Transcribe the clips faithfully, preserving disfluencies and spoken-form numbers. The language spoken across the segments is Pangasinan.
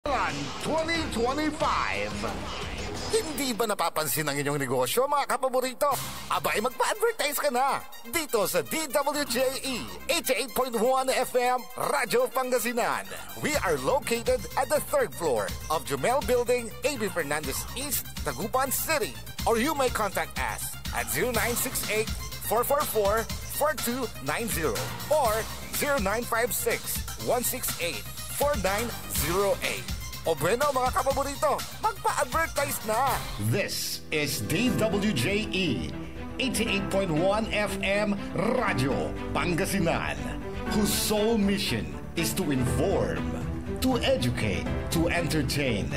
Twenty twenty-five. Hindi ba napapansin ang inyong negosyo, mga kapaborito? Abay, magpa-advertise ka na dito sa D W J E eighty-eight point one F M Radyo Pangasinan. We are located at the third floor of Jumel Building, A B Fernandez East, Dagupan City. Or you may contact us at zero nine six eight, four four four, four two nine zero or zero nine five six, one six eight, four nine zero eight. O bueno, mga kapaborito, magpa-advertise na! This is D W J E eighty-eight point one F M Radyo Pangasinan, whose sole mission is to inform, to educate, to entertain,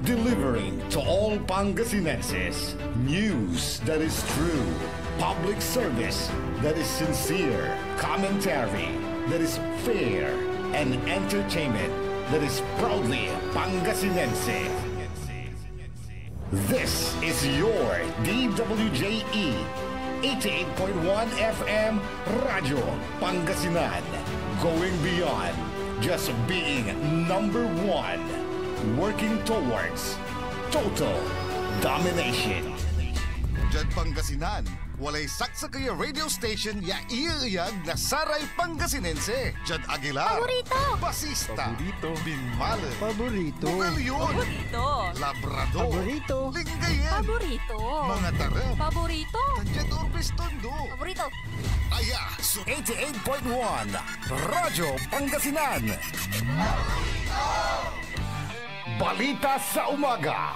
delivering to all Pangasinenses news that is true, public service that is sincere, commentary that is fair, and entertainment that is proudly Pangasinense. This is your D W J E eighty-eight point one F M Radyo Pangasinan. Going beyond just being number one. Working towards total domination. Diad Pangasinan, walay saksakey a radio station ya iyeeyag na saray Pangasinense. Diad Aguilar, Paborito! Basista, Paborito! Binmalen, Paborito! Bugallon, Paborito! Labrador, Paborito! Lingayen, Paborito! Mangatarem, Paborito! Diad Urbes, Tondo, Paborito! Aya so eighty-eight point one Radyo Pangasinan. Balita sa umaga.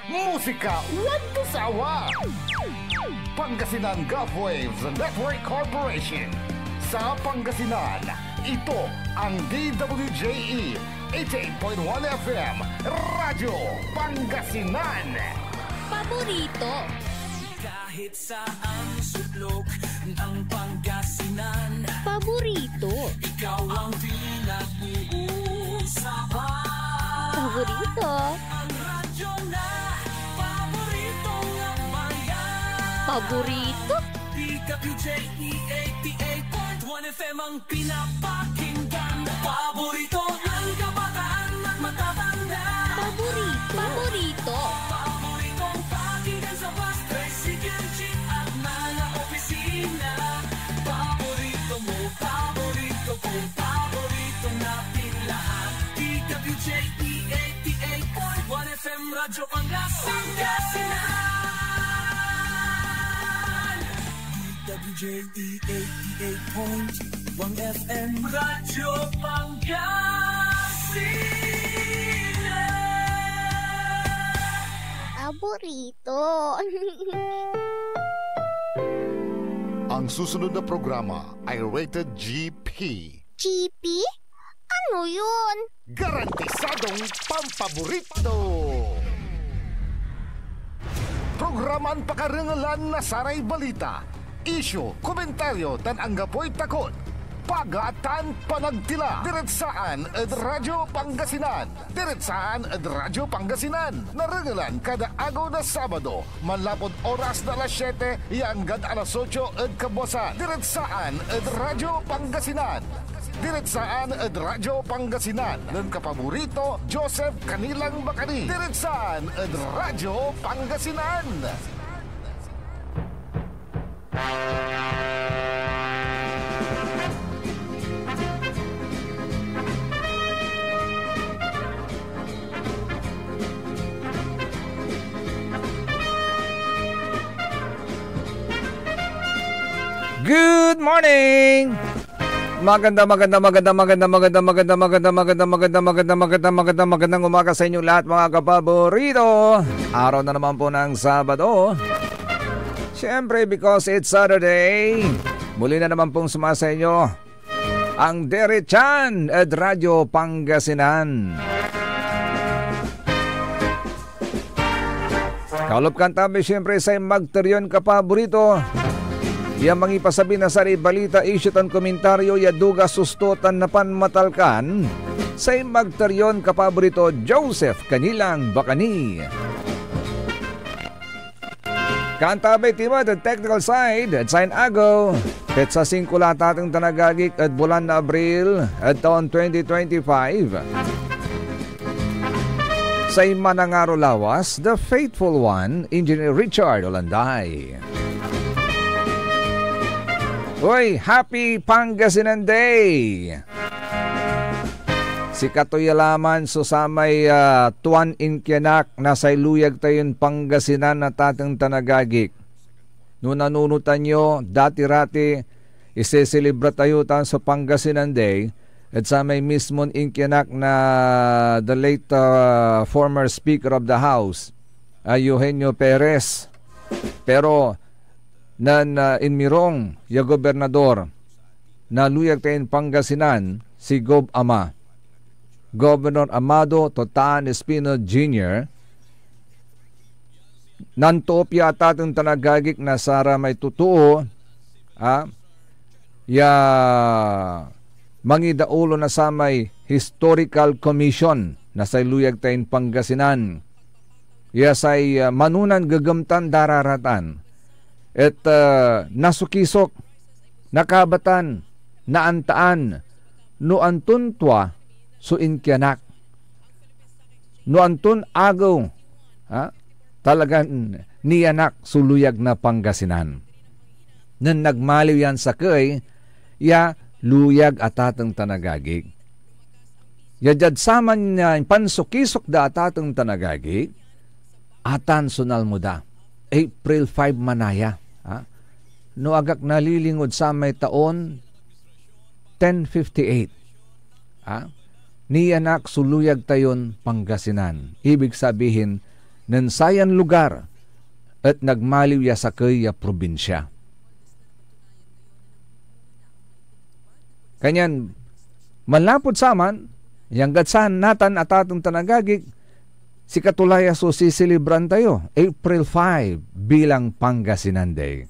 Musika walang sawa. Pangasinan Gulf Waves Network Corporation. Sa Pangasinan, ito ang D W J E eighty-eight point one F M Radyo Pangasinan. Paborito. Kahit saan sulok ng Pangasinan. Paborito. Ikaw ang pinag-uusapan. Paborito. Ang radyo na paboritong bayan. Paborito. D W J E eighty-eight point one F M ang pinapakinggan. Paborito ng kabataan at matatanda. Paborito. Paborito. Paboritong pakinggan sa bus, tricycle, jeep at mga opisina. Paborito mo, paborito ko, paborito natin lahat. D W J E eighty-eight point one F M Radyo Pangasinan. D W J E eighty-eight point one F M Radyo Pangasinan. Paborito. Ang susunod na programa ay rated G P. G P? Ano yun? Garantisadong pampaborito. Programan pakarengelan na saray balita, isyu, komentaryo, tan anggapoy takot, paga tan panagtila. Diretsaan ed Radyo Pangasinan. Diretsaan ed Radyo Pangasinan. Narengelan kada agew na Sabado, manlapud oras na alas siete ya anggad alas otso ed kabuasan. Diretsaan ed Radyo Pangasinan. Diretsaan ed Radyo Pangasinan nen kapaborito, Joseph Canilang Bacani. Diretsaan ed Radyo Pangasinan. Good morning! Maganda, maganda, maganda, magandang umaga sa inyong lahat, mga kapaborito. Araw na naman po ng Sabado. Siyempre, because it's Saturday, muli na naman pong sumasa inyo ang Derechan ed Radyo Pangasinan. Kaulop kan tabi, siyempre, say magter yon kapaborito ya mangipasabi na saray balita, isyu, tan komentaryo ya duga, susto, tan napanmatalkan, say magter yon kapaborito, Joseph Canilang Bacani. Kantabay ti met ed technical side, ed sayan agew, petsa singko la tateng tan agagik ed bulan na Abril, ed taon twenty twenty-five. Say manangaro lawas, the faithful one, Engineer Richard Olanday. Uy, happy Pangasinan Day! Sikato ya laman so samay, ah, tuan inkianak na say luyag tayon Pangasinan, atateng tan agagik. No nanunotan yo, dati-rati, iseselebra tayo tan so Pangasinan Day, et samay mismon inkianak na the late, ah, former Speaker of the House, ah, Eugenio Perez. Pero nen, ah, inmirong ya gobernador na luyag tayon Pangasinan, si Gov Ama, Governor Amado Totan Espino Junior, nantoop ya atateng tan agagik na saramay totoo, ah, ya mangidaulo na samay Historical Commission na say luyag tayon Pangasinan, ya say, ah, manonan gegemtan da ra ratan et, ah, nasokisok, nakabatan, naantaan no anton tua so inkianak, no anton agew, ha, talagan nianak so luyag na Pangasinan. Nen nagmaliw yan sakey ya luyag, atateng tan agagik, ya diad saman ya pansokisok da, atateng tan agagik, atan so nalmo da. April five manaya, ha? No agak nalilingod samay taon, ten fifty-eight. Ha? Nianak so luyag tayon Pangasinan. Ibig sabihin, nen sayan lugar et nagmaliw ya sakey ya probinsia. Kanyan, manlapud saman, ya anggad saan natan, atateng tan agagik, sikato la ya so siselebran tayo, April five, bilang Pangasinan Day.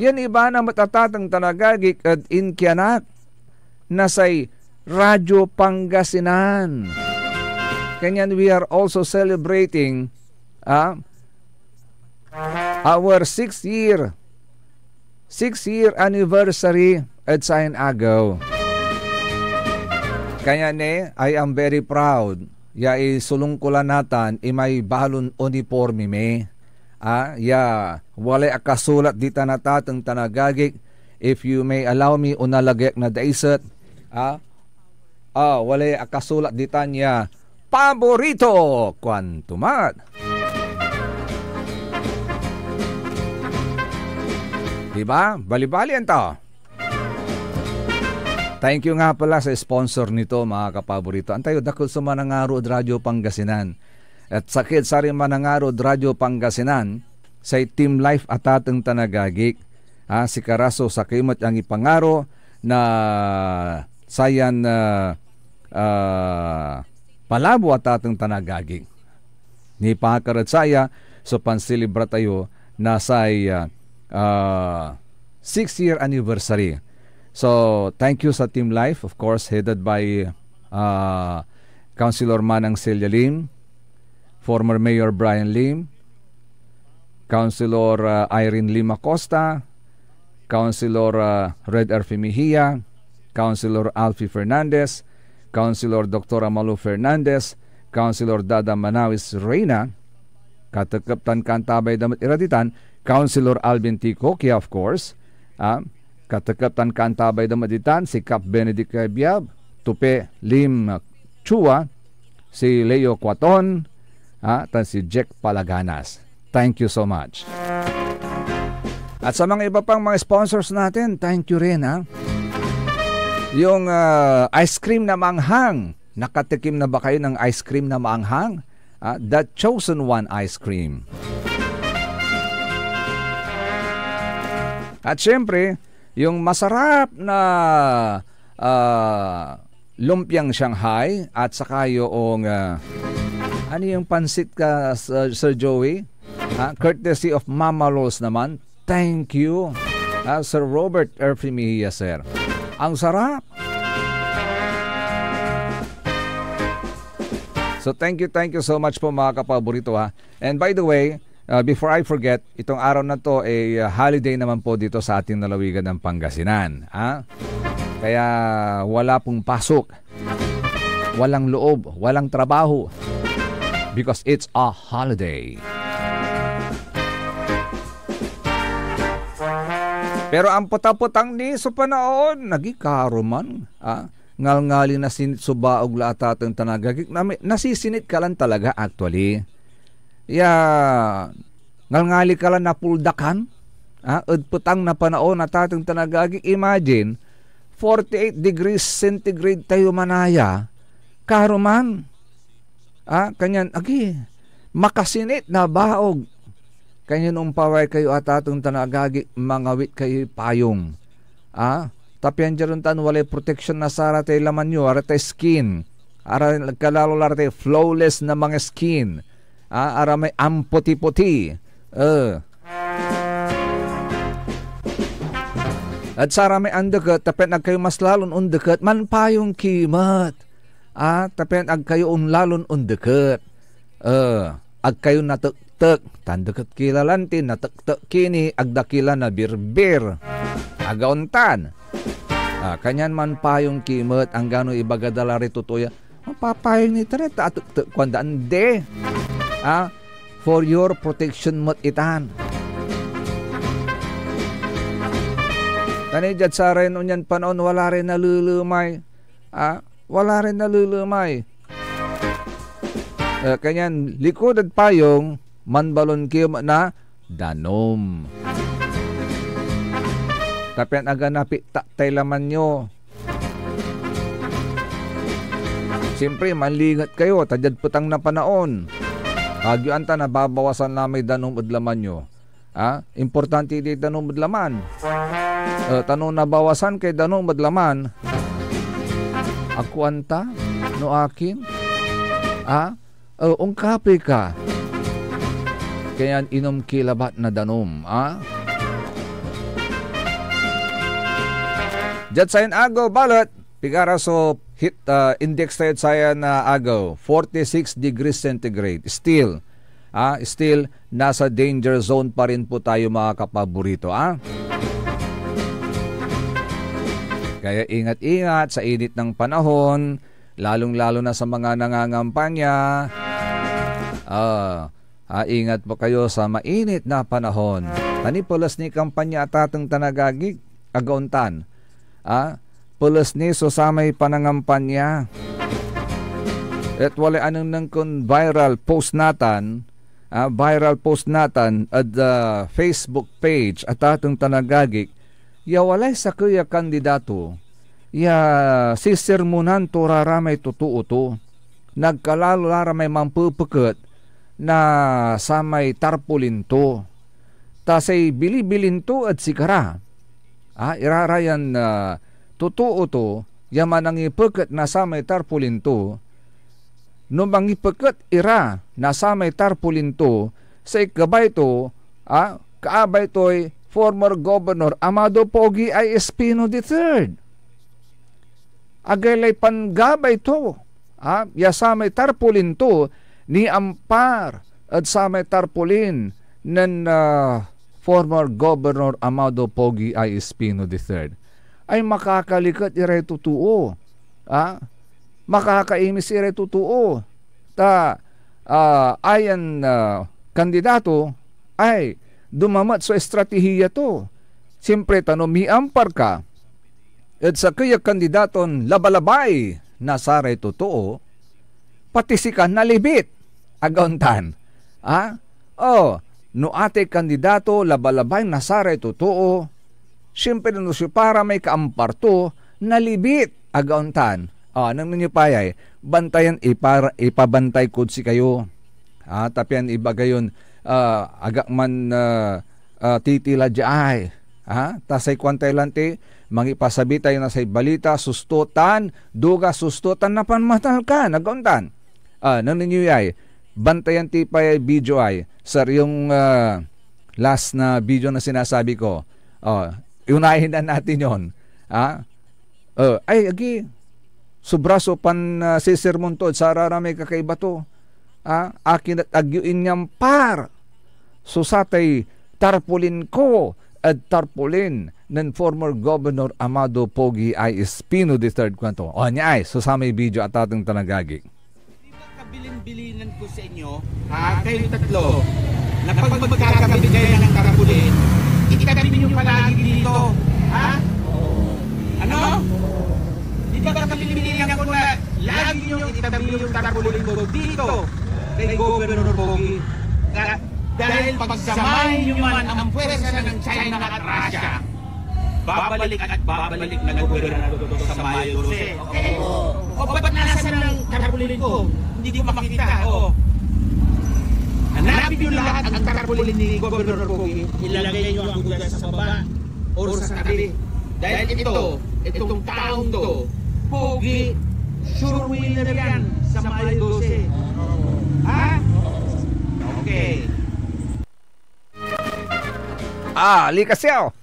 Yan iba na met, atateng tan agagik, ed inkianak na say Radyo Pangasinan. Kanyan we are also celebrating, ah, our sixth year, sixth year anniversary ed sayan agew. Kaya ni, I am very proud ya isulong ko la natan imay balon uniporme mi. Ah, ya walay akasulat ditan, atateng tan agagik. If you may allow me, onalagey ak na daiset. Ah, ah, walay akasulat ditan ya, "Paborito!" Kuanto met. Diba? Balibali anto. Thank you nga pala sa sponsor nito, mga kapaborito. Antayo, dakel so manangaro ed Radyo Pangasinan. Et sakey ed saray manangaro ed Radyo Pangasinan, say Team Life, atateng tan agagik. Ah, sikara so sakey met ya angipangaro na sayan, ah, ah, palabo, atateng tan agagik. Nipaakar ed saya so panselebra tayo na say, ah, ah, six-year anniversary. So, thank you sa Team Life, of course, headed by, ah, Councilor Manang Celia Lim, former Mayor Brian Lim, Councilor, ah, Irene Lim Acosta, Councilor, ah, Red Arfi Mejia, Councilor Alfie Fernandez, Councilor Doctor Amalu Fernandez, Councilor Dada Manawis Reina, katekep tan kaantabay da met ira ditan, Councilor Alvin T. Coquia, of course, ah, katekep tan kaantabay da met ditan, si Cap Benedict Cabiab, Tupe Lim Chua, si Leo Cuaton, ah, tan si Jack Palaganas. Thank you so much. At sa mga iba pang mga sponsors natin, thank you rin, ha. Yung, ah, ice cream na manghang. Nakatikim na ba kayo ng ice cream na maanghang? Ah, The Chosen One Ice Cream. At syempre, yung masarap na, ah, lumpiang Shanghai at saka yung, ah, ano yung pansit ka, Sir, Sir Joey? Ah, courtesy of Mama Rolls naman. Thank you, ah, Sir Robert Erfi Mejia, sir. Ang sarap! So, thank you, thank you so much po, mga kapaborito, ha. And by the way, uh, before I forget, itong araw na to ay, uh, holiday naman po dito sa ating lalawigan ng Pangasinan, ha? Kaya wala pong pasok. walang loob, walang trabaho. Because it's a holiday. Pero ampot-apotang ni so panaon, nagikaro man, ah, ngalngali na sinit so baog la atateng tan agagik, nami-, nasisinit ka lan talaga, actually. Ya, ngalngali ka lan napuldakan, ah, ed petang na panaon, atateng tan agagik, imagine, forty-eight degrees centigrade tayo manaya, karo man. Ah, kanyan, agi, makasinit na baog. Kanyan ompaway kayo, atateng tan agagik, mangawit kayoy payong. Ah, ta pian dia ontan walay protection na saratay laman yo, aratay skin. Ara, kalalo la aratay flawless na mga skin. Ah, ara may amputi-puti. Eh. At saramay andeket, ta pian ag kayo mas lalon ondeket, manpayong ki met. Ah, ta pian ag kayo onlalon ondeket. Eh, ag kayo natektek. Tan deket ki la lanti, natektek ki ni, ag da ki la nabirbir. Aga ontan. Ah, kanyan manpayong ki met, anggano ibaga da la ray totoo ya, "Mapapayong ni tara, ta atektek kuan da, andi." Ah, for your protection met itan. Tan diad saray onyan panaon, wala ray nalelemay. Ah, wala ray nalelemay. Eh, kanyan likud ed payong, manbalon ki met na danum. Ta pian aga napitak tay laman yo. Siyempre, manlinget kayo, ta diad petang na panaon, agyo anta, nababawasan la may danum ed laman yo. Ah, importante diay danum ed laman. Eh, ta no nabawasan kay danum ed laman, agko anta no akin. Ah, eh, onkapoy ka. Kanyan inom ki labat na danum, ah. Diad sayan agew, balet, pigara so heat, ah, index tayod sayan, ah, agew, forty-six degrees centigrade. Still, ah, still, nasa danger zone pa rin po tayo, mga kapaborito, ah. Kaya ingat-ingat sa init ng panahon, lalong-lalo na sa mga nangangampanya. Ah, ah, ingat po kayo sa mainit na panahon. Tani peles ni kampanya, atateng tan agagik, aga ontan. Ah, peles ni so samay panangampanya. Et walay anengneng kon viral post natan, ah, viral post natan ed, ah, Facebook page, atateng tan agagik, ya walay sakey a kandidato ya sisermonan to ra ra may totoo to. Nagkalalo la ra may mampepeket na samay tarpaulin to. Ta say bilibilin to ed sikara, ah, ira ra yan, ah, totoo to ya manangipeket na samay tarpaulin to, no mangipeket ira na samay tarpaulin to, say kabay to, ah, kaabay toy former Governor Amado Pogi I Espino the third. Agaylay panggabay to, ah, ya samay tarpaulin to niampar ed samay tarpaulin nen, ah, former Governor Amado Pogi I Espino the third. Ay makakaliket iray totoo, ah, makakaimis iray totoo. Ta, ah, ayan, ah, kandidato ay dumamat so estratehiya to. Siyempre, ta no miampar ka ed sakey a kandidaton labalabay na saray totoo, pati sika nalibit, aga ontan. Ah? Oh, no atay kandidato labalabay na saray totoo, siyempre, no siopa ra may kaampar to, nalibit, aga ontan. Ah, anengneng yo payay, bantayan ipar-, ipabantay kod sikayo. Ah, ta pian ibaga yon, ah, agak man, ah, ah, titila diay. Ah, ta say kuan tay lanti, mangipasabi tayo na say balita, susto tan duga, susto tan napanmatalkan, aga ontan. Ah, anengneng yo yay, bantayan ti payay video ay, sariyong, ah, last na video na sinasabi ko. Oh, unahin na natin yon. Ah? Eh, ay, agi, sobra so pan, ah, sisermon to ed sararamay kakaiba to. Ah, akin et agyo inyampar so satay tarpaulin ko ed tarpaulin nen former Governor Amado Pogi I Espino the third, kuanto. O, nia ay, so samay video, atateng tan agagi. Di ba kabilin-bilinan ko sa inyo, ha, kayong tatlo, na pag magkakabit kayo ng tarpaulin, itabi nyo palagi dito, ha? Ano? Di ba kabilin-bilinan ko na lagi nyo itabi yung tarpaulin ko dito kay Governor Pogi? Ka-, dahil pagsamahin nyo man ang puwersa ng China at Russia, babalik at babalik na gobernador to sa Mayo dose. Okay? O, ba't nasa ng tarpaulin ko? Hindi ko makita. O. Hanapin nyo lahat ang tarpaulin ni Governor Pogi. Ilagay nyo ako dyan sa baba o sa tabi. Dahil ito, itong taong to, Pogi, sure winner yan sa Mayo dose. Ha? Okay. Ah, likas yaw.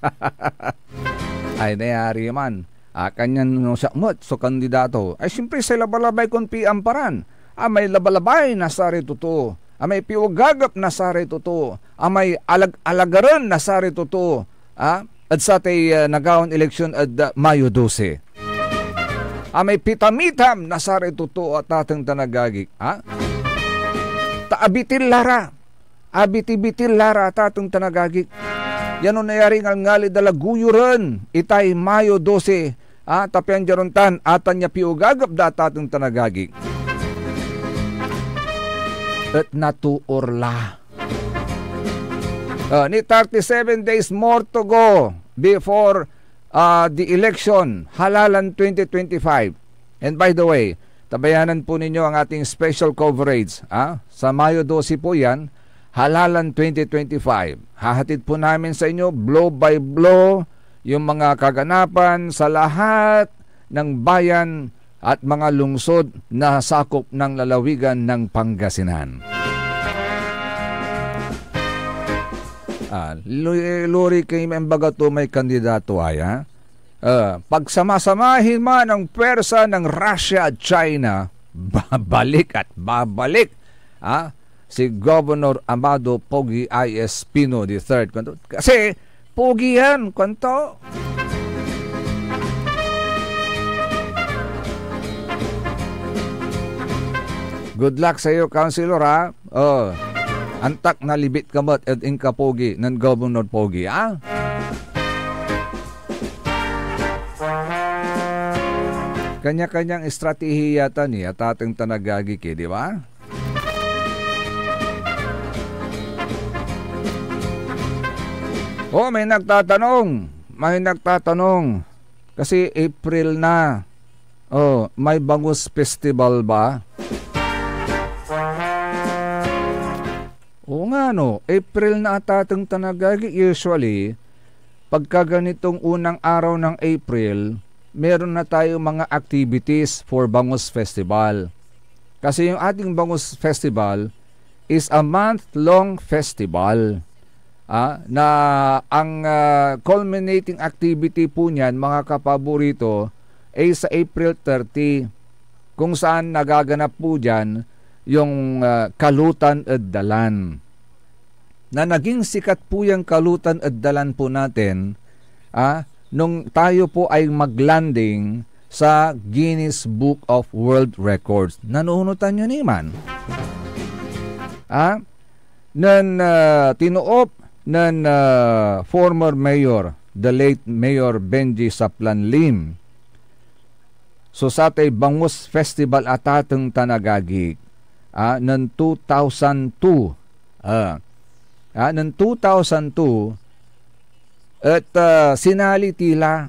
Ay, nayari man. Ah, kanyan no siak met so kandidato. Ay, siyempre, say labalabay kon piamparan. Ah, may labalabay na saray totoo. Ah, may piwagagap na saray totoo. Ah, may alag-alagaren na saray totoo. Ah, ed satay, ah, nagawan eleksyon ed, ah, Mayo dose. Ah, may pitamitam na saray totoo, atateng tan agagi. Ah? Ta abitil la ra. Abiti-bitil la ra, atateng tan agagi. Yan no nayarin ngalngali da la guyoren itay Mayo dose, ah, ta pian diad ontan, atan ya piogagap da, atateng tan agagi. Et natoor la. Ah, ni thirty-seven days more to go before, ah, the election, halalan twenty twenty-five. And by the way, tabayanan po ninyo ang ating special coverage, ah? Sa Mayo dose po yan, halalan twenty twenty-five. Hahatid po namin sa inyo, blow by blow, yung mga kaganapan sa lahat ng bayan at mga lungsod na sakop ng lalawigan ng Pangasinan. Ah, lu-, luri kay may imbaga to may kandidato aya. Ah, pagsamasamahin man ang pwersa ng Russia at China, babalik at babalik, ah, si Governor Amado Pogi I Espino the third. Kuanto, kasi, pogi yan, kuanto. Good luck sa iyo, Councilor, ha? Oh, antak nalibit ka met ed inkapogi nen Governor Pogi, ah? Kanya-kanyang estratehiya tan, eh, atateng tan agagi ki, di ba? Oh, may nagtatanong. May nagtatanong. Kasi April na. Oh, may bangus festival ba? Oo nga, no. April na, atateng tan agagi. Usually, pagka ganitong unang araw ng April, meron na tayo mga activities for Bangus Festival. Kasi yung ating Bangus Festival is a month-long festival. Ah, na ang, ah, culminating activity po niyan, mga kapaborito, ay sa April thirty, kung saan nagaganap po diyan yung, ah, Kalutan ed Dalan. Na naging sikat po yang Kalutan ed Dalan po natin, ah, nung tayo po ay maglanding sa Guinness Book of World Records. Nanunutan nyo ni man? Ah, nen, ah, tinuop nen, ah, former mayor, the late Mayor Benji Saplan Lim, so satay Bangus Festival, atateng tan agagi, ah, nen two thousand two. Ah, ah, nen two thousand two, et, ah, sinali ti la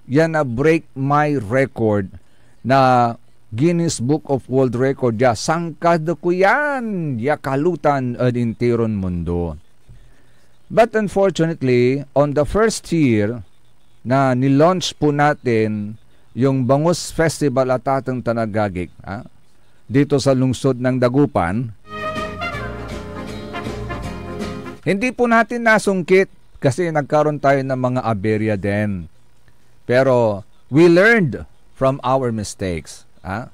yan a break my record na Guinness Book of World Record ya sangkad ko yan ya kalutan ed intiron mundo. But unfortunately, on the first year na nilaunch po natin yung Bangus Festival, atateng tan agagi, ah, dito sa lungsod ng Dagupan, hindi po natin nasungkit kasi nagkaroon tayo ng mga aberya din. Pero we learned from our mistakes, ah.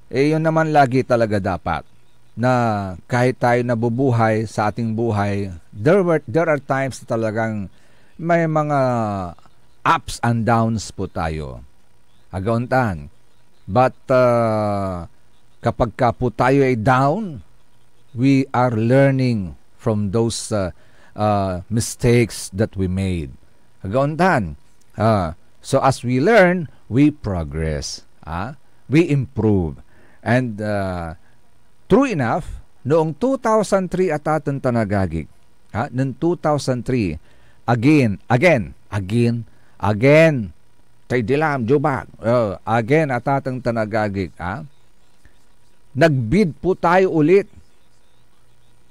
Eh, yun naman lagi talaga dapat, na kahit tayo nabubuhay sa ating buhay, there were, there are times na talagang may mga ups and downs po tayo. Agaon tan. But, uh, kapag ka po tayo ay down, we are learning from those, uh, uh, mistakes that we made. Agaon tan. Uh, so as we learn, we progress. Ah? We improve. And, uh, true enough, noong two thousand three, atateng tan agagik, ha, nen two thousand three, again, again, again, again, tay dilam, jubak, uh, again, atateng tan agagik, ha? Nagbid po tayo ulit.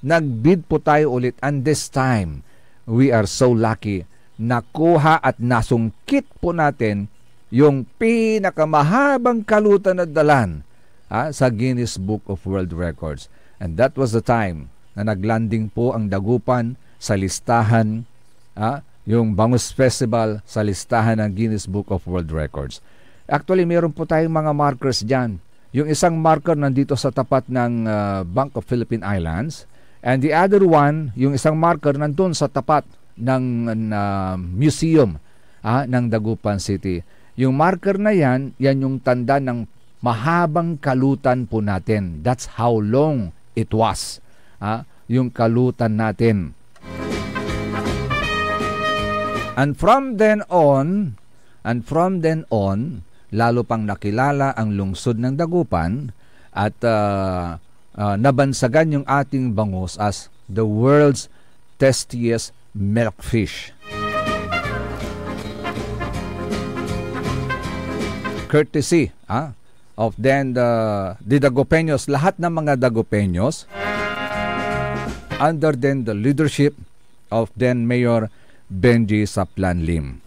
Nagbid po tayo ulit. And this time, we are so lucky. Nakuha at nasungkit po natin yung pinakamahabang kalutan na dalan, ah, sa Guinness Book of World Records. And that was the time na naglanding po ang Dagupan sa listahan, ah, yung Bangus Festival sa listahan ng Guinness Book of World Records. Actually, meron po tayong mga markers dyan. Yung isang marker nandito sa tapat ng, ah, Bank of Philippine Islands, and the other one, yung isang marker nandun sa tapat ng, ah, museum, ah, ng Dagupan City. Yung marker na yan, yan yung tanda ng mahabang kalutan po natin. That's how long it was, ah, yung kalutan natin. And from then on, and from then on, lalo pang nakilala ang lungsod ng Dagupan at, ah, ah, nabansagan yung ating bangus as the world's tastiest milkfish. Courtesy, ah, of then the, the Dagupeños, lahat ng mga Dagupeños, under then the leadership of then Mayor Benji Saplan Lim.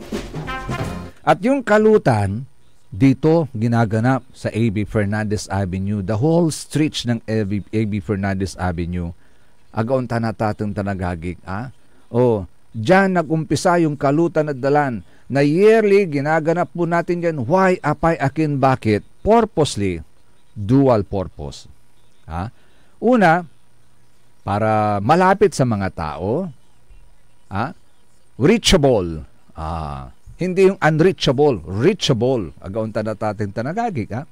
At yung kalutan, dito ginaganap sa A B Fernandez Avenue, the whole stretch ng A B, A B Fernandez Avenue, agaon tan atateng tan agagik, ah? O, diyan nag-umpisa yung kalutan na dalan na yearly ginaganap po natin yan. Why, apay, akin, bakit? Purposely, dual purpose. Ha? Una, para malapit sa mga tao, ha? Reachable. Ah, hindi yung unreachable, reachable. Agaon tan atateng tan agagik, ha?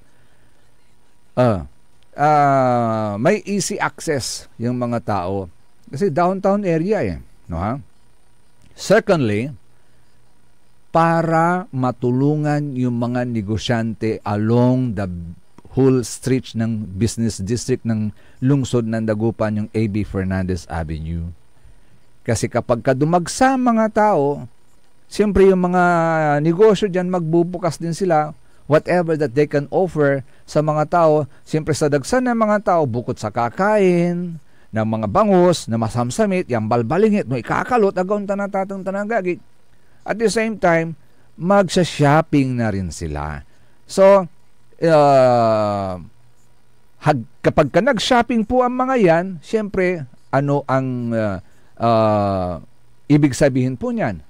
Ah, ah, may easy access yung mga tao. Kasi downtown area eh, no ha? Secondly, para matulungan yung mga negosyante along the whole stretch ng business district ng lungsod ng Dagupan, yung A B Fernandez Avenue. Kasi kapag ka dumagsa ang mga tao, siyempre yung mga negosyo diyan magbubukas din sila, whatever that they can offer sa mga tao. Siyempre sa dagsa ng mga tao, bukod sa kakain, ng mga bangus na masamsamit, yung balbalingit, no, ikakalot, agaon tan atateng tan agagik. At the same time, magsha-shopping na rin sila. So, ah, hag-, kapag ka nag-shopping po ang mga yan, siyempre, ano ang, ah, ah, ibig sabihin po niyan?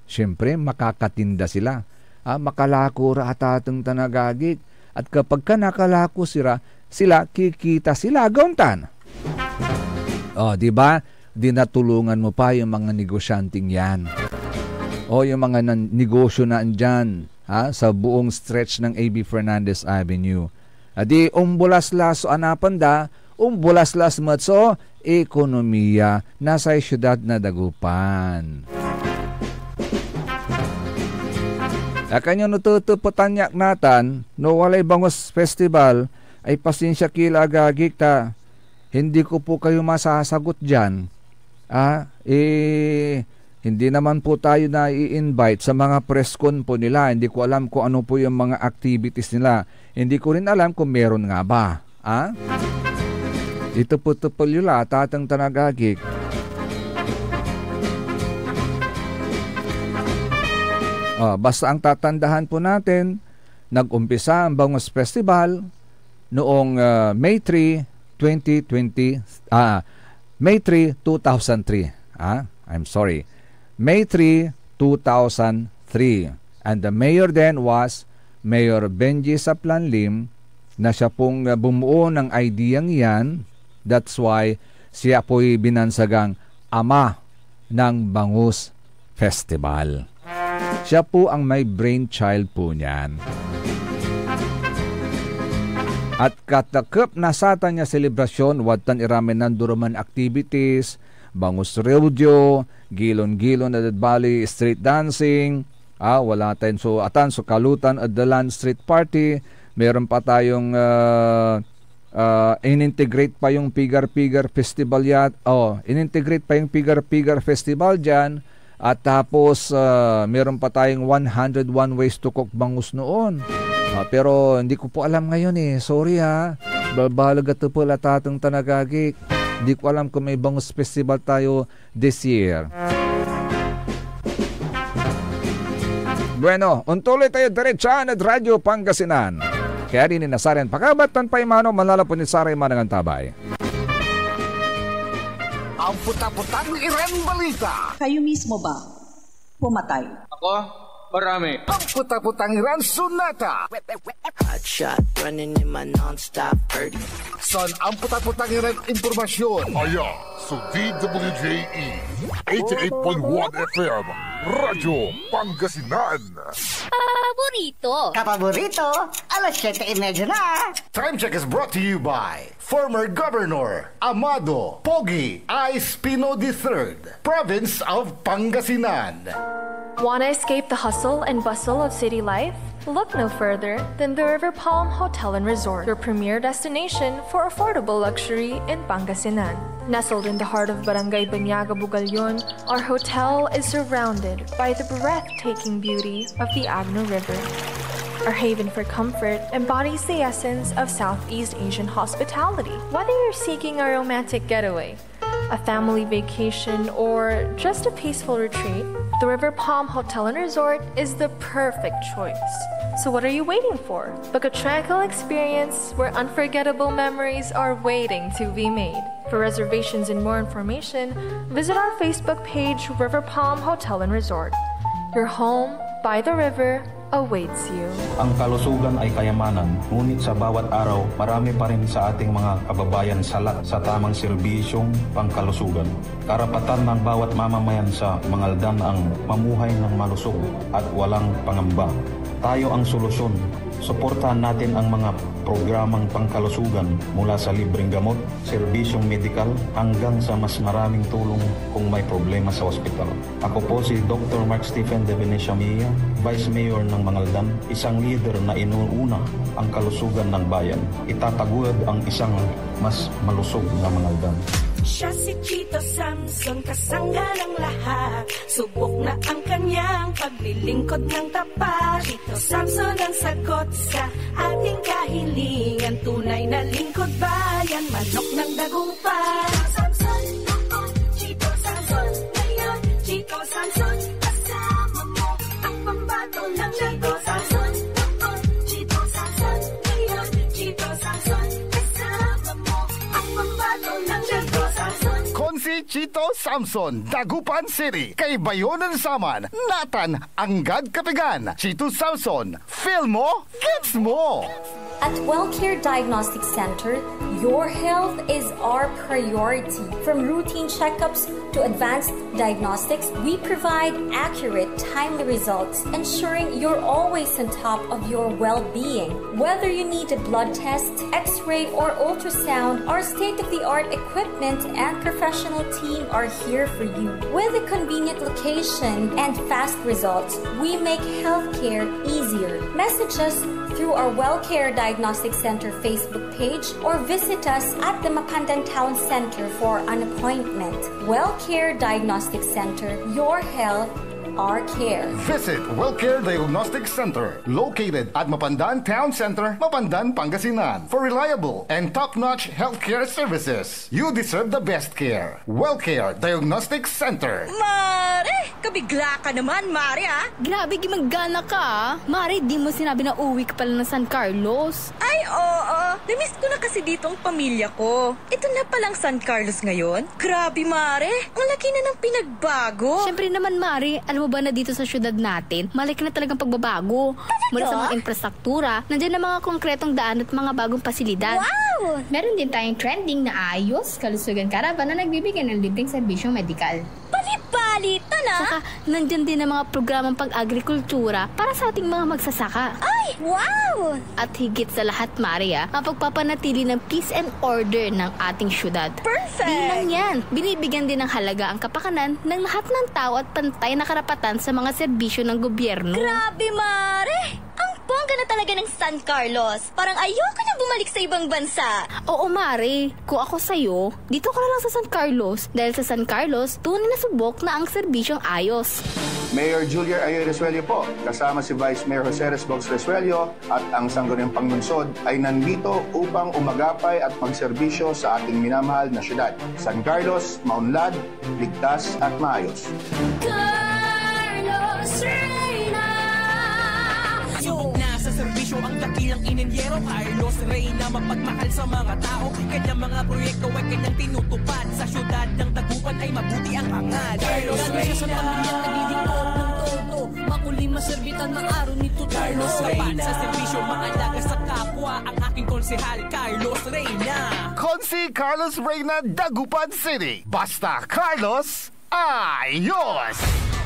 Siyempre, makakatinda sila. Ah, makalako ra atateng tan agagik. At kapag ka nakalako sila, sila, kikita sila, agaon tan. Oh, di ba? Di natulungan mo pa yung mga negosyanteng yan. O yung mga nan-, negosyo na andyan, ha, sa buong stretch ng A B Fernandez Avenue. Adi, umbulaslas so anapen da, umbulaslas met so ekonomiya na say siudad na Dagupan. Akanyo no tetepetan yak natan, no walay Bangus Festival, ay pasensia ki la, agagik, ta hindi ko po kayo masasagot diyan. Ah, eh, hindi naman po tayo nai-invite sa mga press con po nila. Hindi ko alam kung ano po yung mga activities nila. Hindi ko rin alam kung meron nga ba. Ah? Itepetepel yo la, atateng tan agagik. Ah, basta ang tatandahan po natin, nag-umpisa ang Bangus Festival noong, ah, May three, twenty twenty, ah, May three, two thousand three. Ah, I'm sorry. May three, two thousand three. And the mayor then was Mayor Benji Saplan Lim, na siya pong, ah, bumuo ng idea yan. That's why siya po'y binansagang ama ng Bangus Festival. Siya po ang may brainchild po niyan. At katakep na satan ya selebrasyon, wadtan iraman nandoroman activities, bangus rodeo, gilon-gilon ed bali, street dancing, ah, wala tayon so, atan so kalutan ed dalan, street party, meron pa tayong, ah, ah, inintegrate pa yung pigar-pigar festival ya, oh, inintegrate pa yung pigar-pigar festival diyan, at tapos, ah, meron pa tayong one hundred one ways to cook bangus noon. Ah, pero hindi ko po alam ngayon eh. Sorry ha. Babalag a tepel a tateng tan agagi. Hindi ko alam kung may bangus festival tayo this year. Bueno, ontuloy tayo diretsan ed Radyo Pangasinan. Kaya din ni Nasarian Pakabat tan Paimano manlalapud ni saray manangan tabay. Amputaputang iran balita. Kayo mismo ba pumatay? Ako? Marami. Amputaputang iran sunata. Hot shot, running in my non-stop birdie. San amputaputang iran impormasyon. Aya, so D W J E, eighty-eight point one F M, Radyo Pangasinan. Paborito. Kapaborito, alas siyete y media na. Time check is brought to you by former Governor Amado Pogi I Espino the third, Province of Pangasinan. Want to escape the hustle and bustle of city life? Look no further than the River Palm Hotel and Resort, your premier destination for affordable luxury in Pangasinan. Nestled in the heart of Barangay Banyaga, Bugallon, our hotel is surrounded by the breathtaking beauty of the Agno River, our haven for comfort embodies the essence of Southeast Asian hospitality. Whether you're seeking a romantic getaway, a family vacation, or just a peaceful retreat, the River Palm Hotel and Resort is the perfect choice. So what are you waiting for? Book a tranquil experience where unforgettable memories are waiting to be made. For reservations and more information, visit our Facebook page, River Palm Hotel and Resort. Your home by the river awaits you. Ang kalusugan ay kayamanan, ngunit sa bawat araw, marami pa rin sa ating mga kababayan salat sa tamang serbisyong pangkalusugan. Karapatan ng bawat mamamayan sa Mangaldan ang mamuhay ng malusog at walang pangamba. Tayo ang solusyon. Suportahan natin ang mga programang pangkalusugan, mula sa libreng gamot, serbisyong medikal, hanggang sa mas maraming tulong kung may problema sa ospital. Ako po si Doktor Mark Stephen de Venecia Mia, Vice Mayor ng Mangaldan, isang lider na inuuna ang kalusugan ng bayan. Itataguyod ang isang mas malusog na Mangaldan. Siya si Chito Samson, kasangga ng lahat. Subok na ang kanyang paglilingkod ng tapat. Chito Samson ang sagot sa ating kahilingan. Tunay na lingkod bayan, manok ng dagupan. Chito Samson noon, Chito Samson ngayon, Chito Samson kasama mo. Ang pambato ng Chito Samson noon, Chito Samson ngayon, Chito Samson kasama mo. Ang pambato ng Chito Samson. Konsi Chito Samson, Dagupan City, kay Bayonan Saman, natan, anggad Kapigan. Chito Samson, feel mo, gets mo! At Wellcare Diagnostic Center, your health is our priority. From routine checkups to advanced diagnostics, we provide accurate, timely results, ensuring you're always on top of your well-being. Whether you need a blood test, x-ray, or ultrasound, our state-of-the-art equipment and professional team are here for you. With a convenient location and fast results, we make healthcare easier. Message us through our Wellcare Diagnostic Center Facebook page or visit us at the Mapandan Town Center for an appointment. Wellcare Diagnostic Center, your health, our care. Visit Wellcare Diagnostic Center, located at Mapandan Town Center, Mapandan, Pangasinan, for reliable and top-notch healthcare services. You deserve the best care. Wellcare Diagnostic Center. Mare! Kabigla ka naman, Mare, ah! Grabe, gimagana ka, ah! Mare, di mo sinabi na uwi ka pala ng San Carlos. Ay, oo. Namiss ko na kasi dito ang pamilya ko. Ito na palang San Carlos ngayon? Grabe, Mare! Ang laki na ng pinagbago! Siyempre naman, Mare, alam mo ba na dito sa syudad natin, malaki na talagang pagbabago. Mula sa mga infrastruktura, nandiyan na mga konkretong daan at mga bagong pasilidad. Wow! Meron din tayong trending na ayos, kalusugan caravan na nagbibigay ng libreng serbisyong medikal. Palibasa! Balita na! Saka, nandyan din ang mga programang pag-agrikultura para sa ating mga magsasaka. Ay, wow! At higit sa lahat, Mare, ah, mapagpapanatili ng peace and order ng ating syudad. Perfect! Di lang yan, binibigyan din ng halaga ang kapakanan ng lahat ng tao at pantay na karapatan sa mga serbisyo ng gobyerno. Grabe, Mare! Ang bongga na talaga ng San Carlos! Parang ayoko na bumalik sa ibang bansa! Oo, Mare. Kung ako sa'yo, dito ka na lang sa San Carlos, dahil sa San Carlos, tunay na subok na ang serbisyong ayos. Mayor Julier Ayoy Resuello po, kasama si Vice Mayor Jose Resbox Resuello at ang sangguniang panlungsod ay nandito upang umagapay at magserbisyo sa ating minamahal na syudad. San Carlos, maunlad, ligtas at maayos. Carlos Reyna! Subok na sa serbisyo ang dakilang inyentro, Carlos Reyna, mapagmahal sa mga tao. Kanyang mga proyekto ay kanyang tinutupad. Sa syudad ng Dagupan ay mabuti ang hangad. Carlos Reyna. Lagi siya sa pamilya, naglilingkod ng todo. Makulim, maserbi, tan maaro nito. Carlos Reyna. Sa serbisyo, maalaga sa kapwa. Ang aking konsehal, Carlos Reyna. Konsi Carlos Reyna, Dagupan City. Basta Carlos, ayos!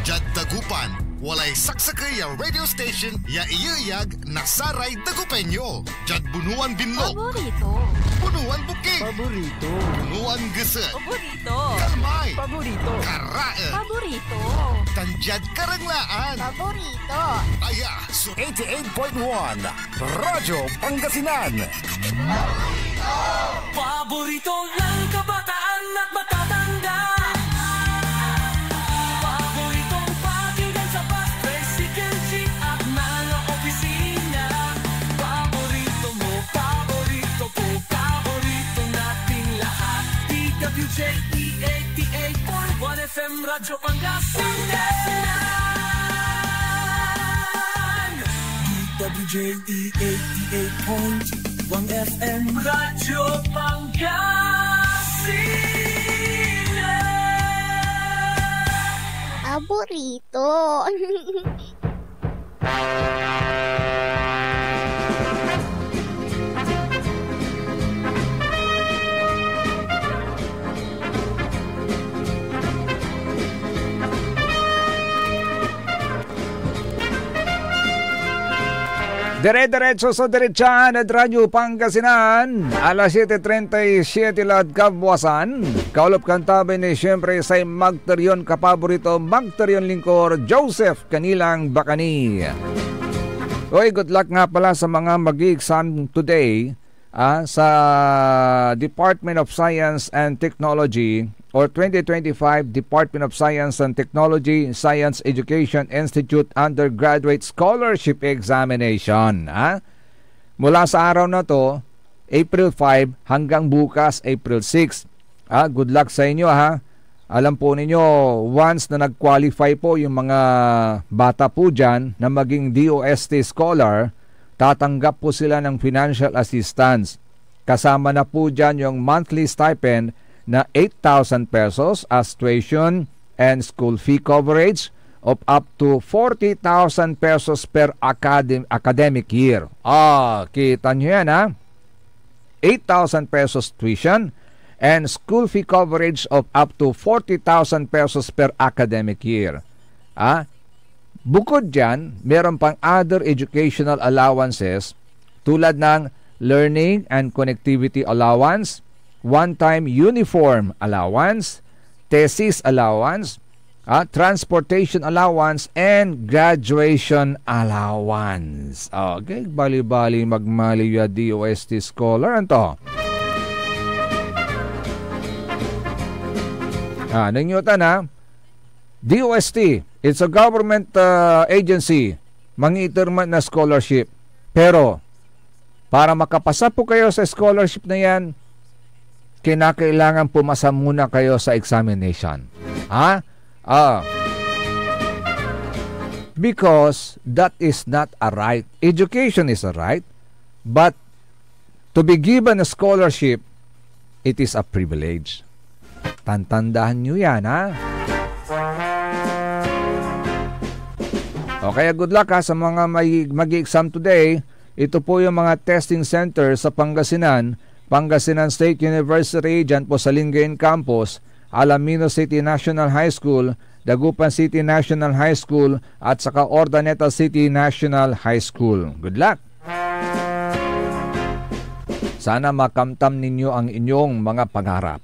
Diad Dagupan, walay saksakey ya radio station ya iyeyag na saray Dagupeño. Diad Bunuan Binlog. Paborito. Bunuan Bukig. Paborito. Bunuan Geset. Paborito. Kalmay. Paborito. Karaen. Paborito. Tan diad Karanglaan. Paborito. Aya so eighty-eight point one Radyo Pangasinan. Paborito ng kabataan at matatanda. Paboritong pakinggan sa bus, tricycle, jeep at mga opisina. Paborito mo, paborito ko, paborito nating lahat. D W J E eighty-eight point one F M Radyo Pangasinan. D W J E eighty-eight point one F M Radyo Pangasinan. Paborito. Dire-diretso so diretsahan ed Radyo Pangasinan. Alas siete treinta y siete lad kabwasan. Kaulop kan tabi ni, siyempre, say magter yon kapaborito, magter yon lingkor, Joseph Canilang Bacani. Oy, good luck nga pala sa mga mag-i-exam today, ah, sa Department of Science and Technology or twenty twenty-five Department of Science and Technology, Science Education Institute Undergraduate Scholarship Examination, ah. Mula sa araw na 'to, April five, hanggang bukas, April six. Ah, good luck sa inyo, ha. Alam po ninyo, once na nag-qualify po yung mga bata po diyan na maging D O S T scholar, tatanggap po sila ng financial assistance. Kasama na po diyan yung monthly stipend na eight thousand pesos as tuition and school fee coverage of up to forty thousand pesos per academ-, academic year. Ah, kita nyo yan, ha? Eight thousand pesos tuition and school fee coverage of up to forty thousand pesos per academic year. Ah, bukod diyan, meron pang other educational allowances tulad ng learning and connectivity allowance, one-time uniform allowance, thesis allowance, ah, transportation allowance, and graduation allowance. Okay, bali-bali magmaliw ya D O S T scholar. Anto? Ah, nangyotan, ha? D O S T, it's a government, uh, agency. Mangiiter man na scholarship. Pero, para makapasa po kayo sa scholarship na yan, kinakailangan pumasa muna kayo sa examination. Ha? Ah. Because that is not a right. Education is a right, but to be given a scholarship, it is a privilege. Tantandahan nyo yan, ha? O kaya good luck, ha, sa mga may, mag-exam today. Ito po yung mga testing center sa Pangasinan, Pangasinan State University, dyan po sa Lingayen Campus, Alaminos City National High School, Dagupan City National High School, at saka Urdaneta City National High School. Good luck! Sana makamtan ninyo ang inyong mga pangarap.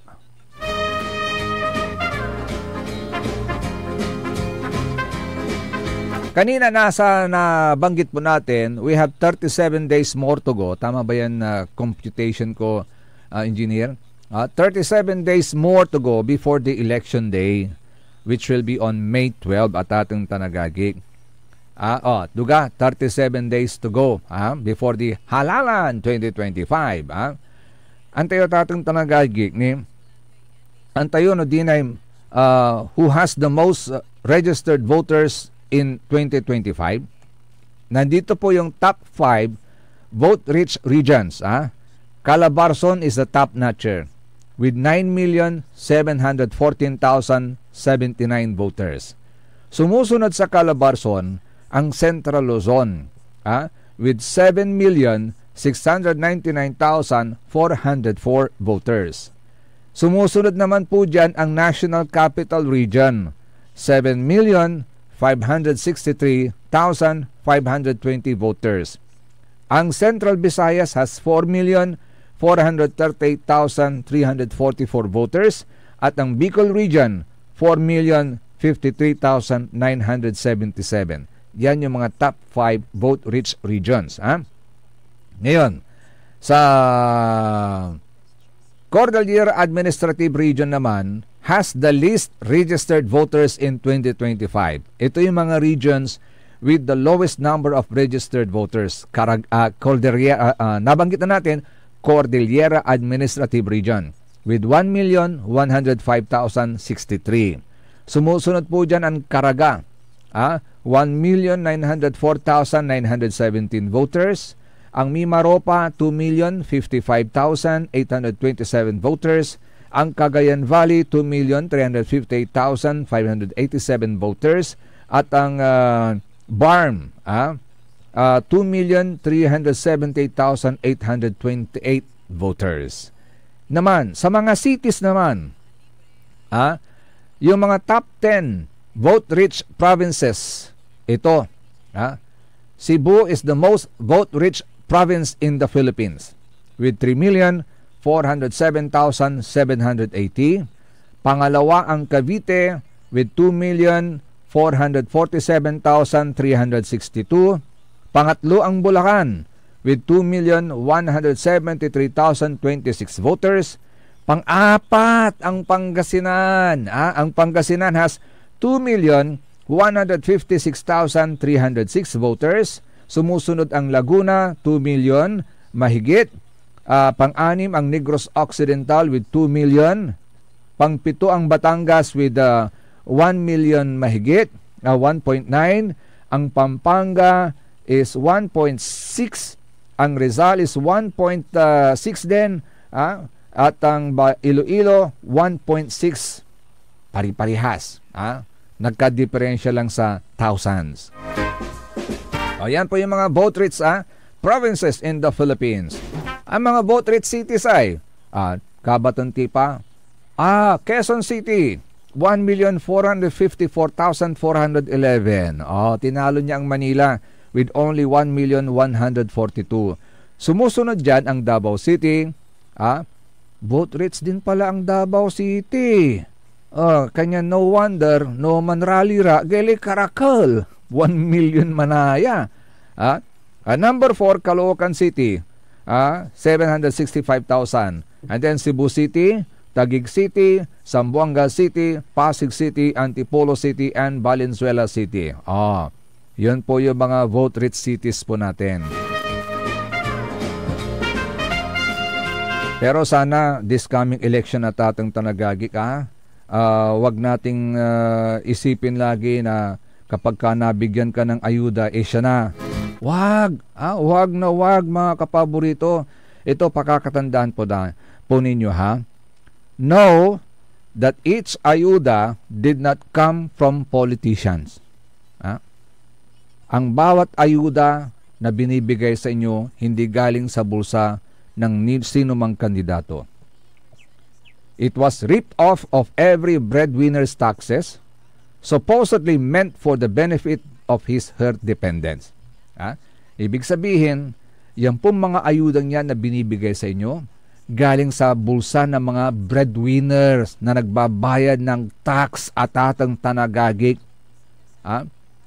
Kanina nasa nabanggit po natin, we have thirty-seven days more to go. Tama ba yan, ah, computation ko, ah, engineer? Ah, thirty-seven days more to go before the election day, which will be on May twelve, atateng tan agagik. Ah, oh, duga, thirty-seven days to go, ah, before the halalan twenty twenty-five, ah. Antayo, atateng tan agagik, ni, antayo no dinay, ah, who has the most, uh, registered voters in twenty twenty-five? Nandito po yung top five vote-rich regions, ah. Calabarzon is the top notcher with nine million seven hundred fourteen thousand seventy-nine voters. Sumusunod sa Calabarzon ang Central Luzon, ah, with seven million six hundred ninety-nine thousand four hundred four voters. Sumusunod naman po dyan ang National Capital Region, seven million five hundred sixty-three thousand five hundred twenty voters. Ang Central Visayas has four million four hundred thirty-eight thousand three hundred forty-four voters at ang Bicol Region, four million fifty-three thousand nine hundred seventy-seven. Yan yung mga top five vote-rich regions, ha? Ngayon, sa Cordillera Administrative Region naman has the least registered voters in twenty twenty-five. Ito yung mga regions with the lowest number of registered voters. Karag-, ah, Cordillera, ah, ah, nabanggit na natin, Cordillera Administrative Region with one million one hundred five thousand sixty-three. Sumusunod po dyan ang Caraga, ah, one million nine hundred four thousand nine hundred seventeen voters. Ang Mimaropa, two million fifty-five thousand eight hundred twenty-seven voters. Ang Cagayan Valley, two million three hundred fifty-eight thousand five hundred eighty-seven voters. At ang, ah, BARMM, ah, ah, two million three hundred seventy-eight thousand eight hundred twenty-eight voters. Naman, sa mga cities naman, ah, yung mga top ten vote-rich provinces, ito, ah, Cebu is the most vote-rich province in the Philippines with three million four hundred seven thousand seven hundred eighty. Pangalawa ang Cavite with two million four hundred forty-seven thousand three hundred sixty-two. Pangatlo ang Bulacan with two million one hundred seventy-three thousand twenty-six voters. Pang-apat ang Pangasinan. Ah, ang Pangasinan has two million one hundred fifty-six thousand three hundred six voters. Sumusunod ang Laguna, two million mahigit. Ah, pang-anim ang Negros Occidental with two million. Pangpito ang Batangas with, ah, one million mahigit, ah, one point nine. Ang Pampanga is one point six. Ang Rizal is one point six din, ah, at ang ba-, Iloilo, one point six. Pari-parihas, ah. Nagkadiperensya lang sa thousands. O, yan po yung mga vote-rich, ah, provinces in the Philippines. Ang mga vote-rich cities ay, ah, Kabaton Tipa, ah, Quezon City, one million four hundred fifty-four thousand four hundred eleven. Oh, tinalo niya ang Manila with only one million one hundred forty-two. Sumusunod dyan ang Davao City. Ah, vote-rich din pala ang Davao City. Ah, kanya no wonder, no manrally ra, gali Caracal. One million manaya. Ah, ah, number four, Caloocan City. Ah, seven hundred sixty-five thousand. And then Cebu City, Taguig City, Zamboanga City, Pasig City, Antipolo City, and Valenzuela City. Ah, yun po yung mga vote-rich cities po natin. Pero sana this coming election, atateng tan agagik, ah, ah, wag nating, ah, isipin lagi na kapag ka nabigyan ka ng ayuda, eh, siya na. Wag, ah, wag na wag, mga kapaborito. Ito, pakakatandaan po da-, po ninyo, ha? Know that each ayuda did not come from politicians. Ha? Ang bawat ayuda na binibigay sa inyo, hindi galing sa bulsa ng ni-, sinumang kandidato. It was ripped off of every breadwinner's taxes, supposedly meant for the benefit of his, her dependents. Ha? Ibig sabihin, yan pong mga ayuda niyan na binibigay sa inyo, galing sa bulsa ng mga breadwinners na nagbabayad ng tax, atateng tan agagik. Ha?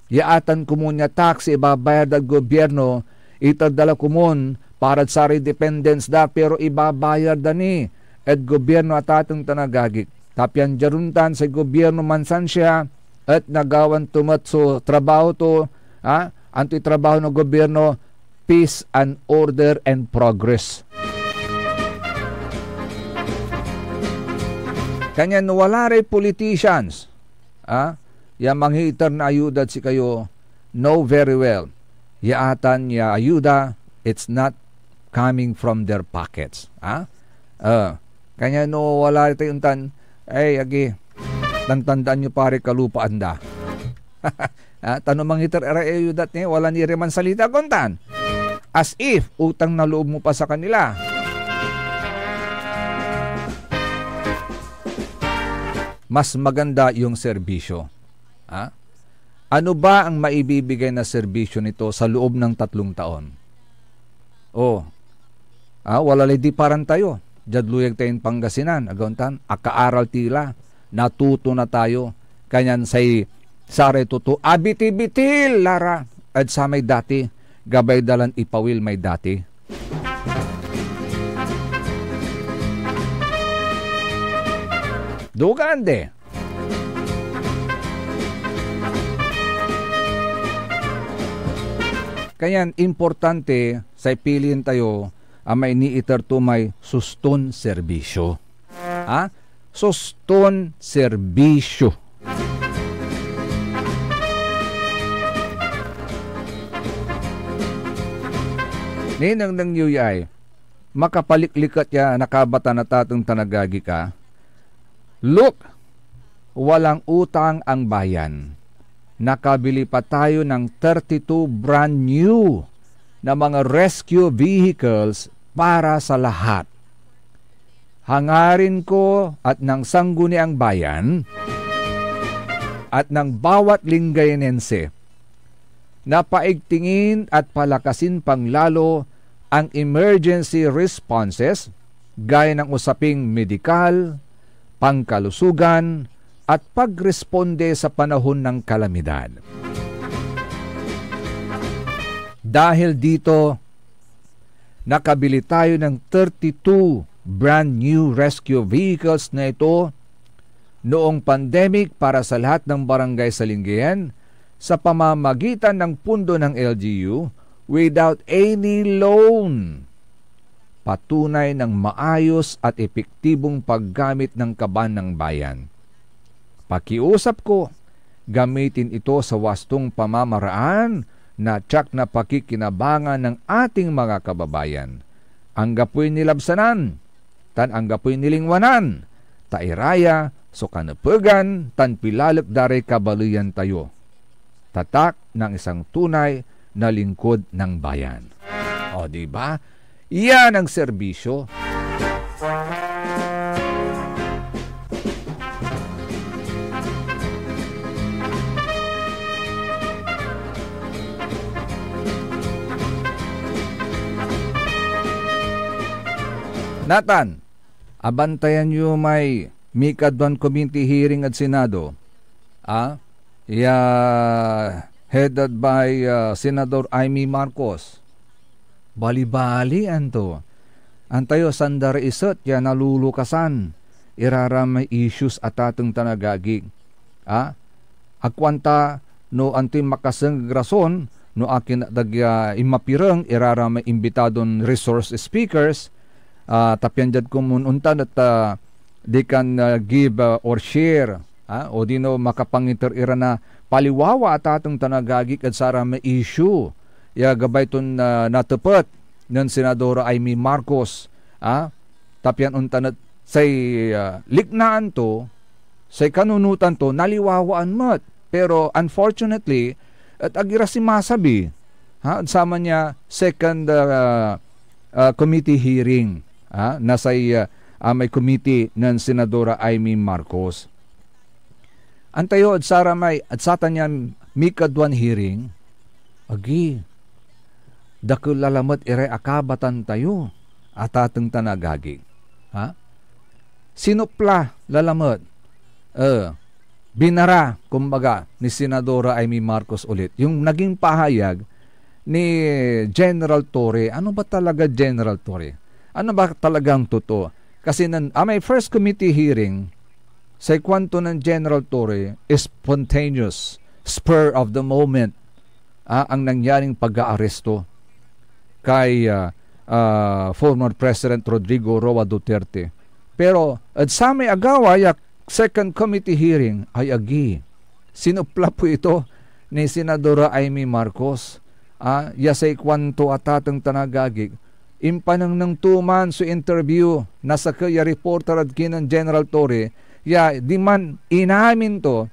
Ya atan komun ya tax ya ibabayar dad gobyerno, iter da la komun para saray dependents da, pero ibabayar da ni ed gobyerno, atateng tan agagik. Ta pian diad ontan say gobyerno mansansia et nagawan to met so trabaho to, ha? Antoy trabaho na gobyerno? Peace and order and progress. Kanyan wala ray politicians, ah, ya mangiter na ayuda ed sikayo, know very well, ya atan ya ayuda, it's not coming from their pockets. Ah? Ah, kanyan no wala tayo ontan, ay, agi, tantandaan nyo, pare, kalupaan da. Ah, ta no mangiter iray ayuda et ni, wala ni ray mansalita, ontan. As if, utang na loob mo pa sa kanila. Mas maganda yung serbisyo. Ha? Ano ba ang maibibigay na serbisyo nito sa loob ng tatlong taon? Oh. Ah, wala lay diparan tayo. Diad luyag tayon Pangasinan, agaw ontan, akaaral ti la, natuto na tayo. Kanyan say saray totoo, abiti-bitil la ra ed samay dati, gabay da lan ipawil may dati. Dugan de. Kanyan importante say pilien tayo a may niiter to may suston serbisyo. Ha? Suston serbisyo. Ninengneng yo yay makapalikliket ya nakabatan a tateng tan agagi ka. Look, walang utang ang bayan. Nakabili pa tayo ng thirty-two brand new na mga rescue vehicles para sa lahat. Hangarin ko at ng sangguniang bayan at ng bawat Lingayenense na paigtingin at palakasin pang lalo ang emergency responses, gaya ng usaping medikal, pangkalusugan, at pagresponde sa panahon ng kalamidad. Dahil dito, nakabili tayo ng thirty-two brand new rescue vehicles na ito noong pandemic para sa lahat ng barangay sa Lingayen sa pamamagitan ng pondo ng L G U without any loan. Patunay ng maayos at epektibong paggamit ng kaban ng bayan. Pakiusap ko, gamitin ito sa wastong pamamaraan na tiyak na pakikinabangan ng ating mga kababayan. Anggapoy nilabsanan, tan anggapoy nilingwanan, ta ira ya so kanepegan tan pilalek da ray kabaleyan tayo. Tatak ng isang tunay na lingkod ng bayan. O, di ba? Yan ang serbisyo. Natan, abantayan yo may mikaduan committee hearing ed Senado, ah, ya headed by, ah, Senador Imee Marcos. Balibali, anto? Antayo, sanda ra iset ya nalulukasan ira ra may issues, atateng tan agagi. Ah, agkuan ta no antoy makasengeg rason no akin ag ya inmapireng ira ra may imbitadon resource speakers, ah, ta pian diad komun ontan et, ah, they can, ah, give, ah, or share, ah, odino makapangiter ira na paliwawa, atateng tan agagik, ed saramay issue ya gabay ton, ah, natepet nen Senadora Imee Marcos, ah, ta pian ontan et say, ah, liknaan to, say kanunotan to, naliwawaan met. Pero unfortunately, et ag ira simasabi, ha, ed saman ya second, ah, ah, committee hearing, ha, na say, ah, ah, may committee nen Senadora Imee Marcos. Antayo ed saramay, ed satan yan mikadwan hearing, agi, dakel la lamet iray akabatan tayo, atateng tan agagi. Ha? Sinopla la lamet, eh, binara, kumbaga, ni Senadora Imee Marcos ulit. Yung naging pahayag ni General Torre, ano ba talaga General Torre? Ano ba talagang totoo? Kasi nan, ah, may first committee hearing, say kuanto nen General Torre, spontaneous, spur of the moment, ah, ang nangyaring pag-aaresto kay, ah, ah, former President Rodrigo Roa Duterte. Pero ed samay agawa ya second committee hearing ay agi. Sinopla po ito ni Senadora Imee Marcos. Ah, ya say kuanto, atateng tan agagi, impanengneng to man so interview na sakey ya reporter ed kinen General Torre, ya diman inamin to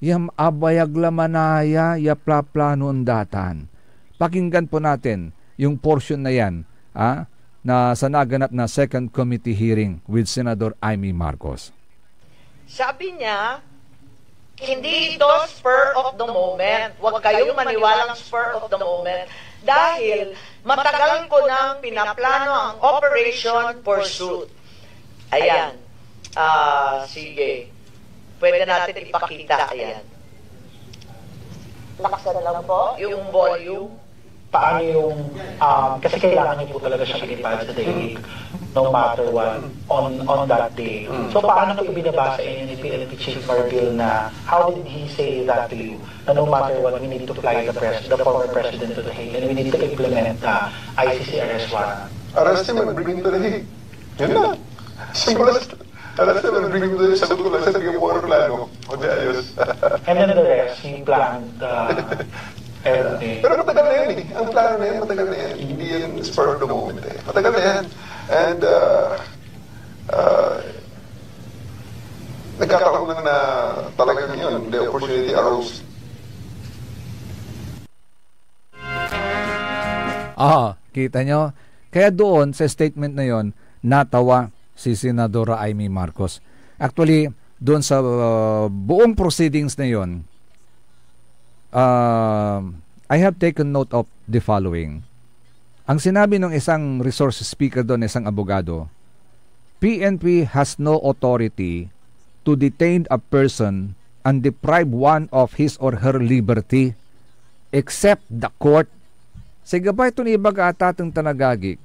ya abayag la manaya ya plaplanoen da tan. Pakinggan po natin yung portion na yan, ah, na sa naganap na second committee hearing with Senador Imee Marcos. Sabi niya, hindi ito spur of the moment. Huwag kayong maniwalang spur of the moment dahil matagal ko nang pinaplano ang Operation Pursuit. Ayan. Ah, sige. Pwede natin ipakita. Ayan. Laksan lang po yung volume. Paano yung, um, kasi kailangan niyo po talaga siyang i-file sa Daily, no matter what, on, on that day. Mm. So, paano po ibinabasa inyo ni P N P Chief Marbil na, how did he say that to you? Na no matter what, we need to fly the pres-, the former president to The Hague and we need to implement the I C C arrest warrant? Arrest him and bring him to The Hague. Yun na. Simple as, arrest him and bring him to The Hague. Sagot ko lang, sir, bigyan mo ko ng plano. O di ayos. And then the rest, he planned, uh, everything. Pero matagal na yan eh. Ang plano na yan, matagal na yan. Hindi yan spur of the moment eh. Matagal na yan. And, uh, uh, nagkataon lang na talagang yun, the opportunity arose. Ah, kita nyo? Kaya doon sa statement na yon, natawa si Senadora Imee Marcos. Actually, doon sa, uh, buong proceedings na yon, uh, I have taken note of the following. Ang sinabi ng isang resource speaker doon, isang abogado, "P N P has no authority to detain a person and deprive one of his or her liberty except the court." Say gabay ton ibaga, atateng tan agagi,